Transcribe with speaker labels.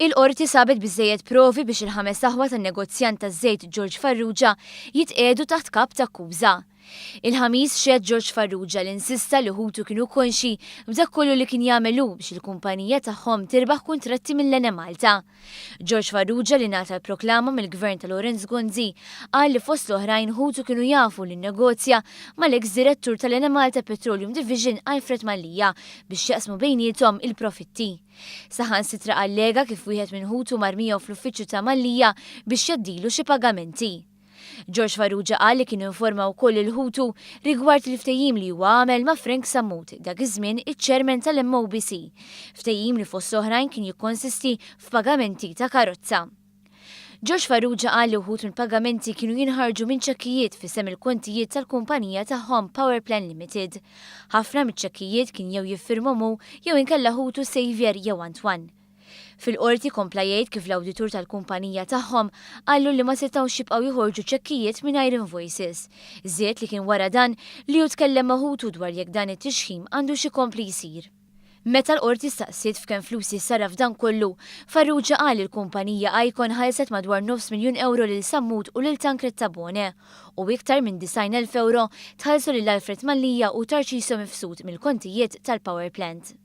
Speaker 1: Il-Qorti sabet biżżejjed provi biex il-ħames aħwa tan-negozjant taż-żejt George Farrugia jitqiegħdu taħt kap t'akkuża. Il-Ħamis xehed George Farrugia li insista li ħutu kienu konxji b'dak kollu li kien jagħmel hu biex il-kumpanija tagħhom tirbaħ kuntratti mill-Enemalta. George Farrugia li ngħata l-proklama mill-Gvern ta' Lawrence Gonzi qal li fost l-oħrajn ħutu kienu jafu li nnegozja mal-eks direttur tal-Enemalta Petroleum Division Alfred Mallia biex jaqsmu bejniethom il-profitti. Saħansitra allega kif wieħed minn ħutu mar miegħu fl-uffiċċju ta' Mallia biex jgħaddilu xi pagamenti. George Farrugia qal li kien informa wkoll lil ħutu rigward il-ftehim li huwa għamel ma' Frank Sammut, dak iż-żmien iċ-Chairman tal-MOBC, ftehim li fost oħrajn kien jikkonsisti f'pagamenti ta' karozza. George Farrugia qal li wħud mill-pagamenti kienu jinħarġu minn ċekkijiet f'isem il-kontijiet tal-kumpanija tagħhom Powerplan Limited. Ħafna miċ-ċekkijiet kien jew jiffirmhom hu jew inkella ħutu Saviour jew Antoine. Fil-Qorti kompla jgħid kif l-awditur tal-kumpanija tagħhom qallu li ma setgħux jibqgħu joħorġu ċekkijiet mingħajr invoices. Żied li kien wara dan li hu tkellem ma' ħutu dwar jekk dan it-tixħim għandux ikompli jsir. Meta l-Qorti staqsiet f'kemm flus jissarraf dan kollu, Farrugia qal li l-kumpanija Icon ħallset madwar nofs miljun ewro lil Sammut u lil Tancred Tabone u iktar minn 90,000 ewro tħallsu lil Alfred Mallia u Tarcisio Mifsud mill-kontijiet tal-power plant.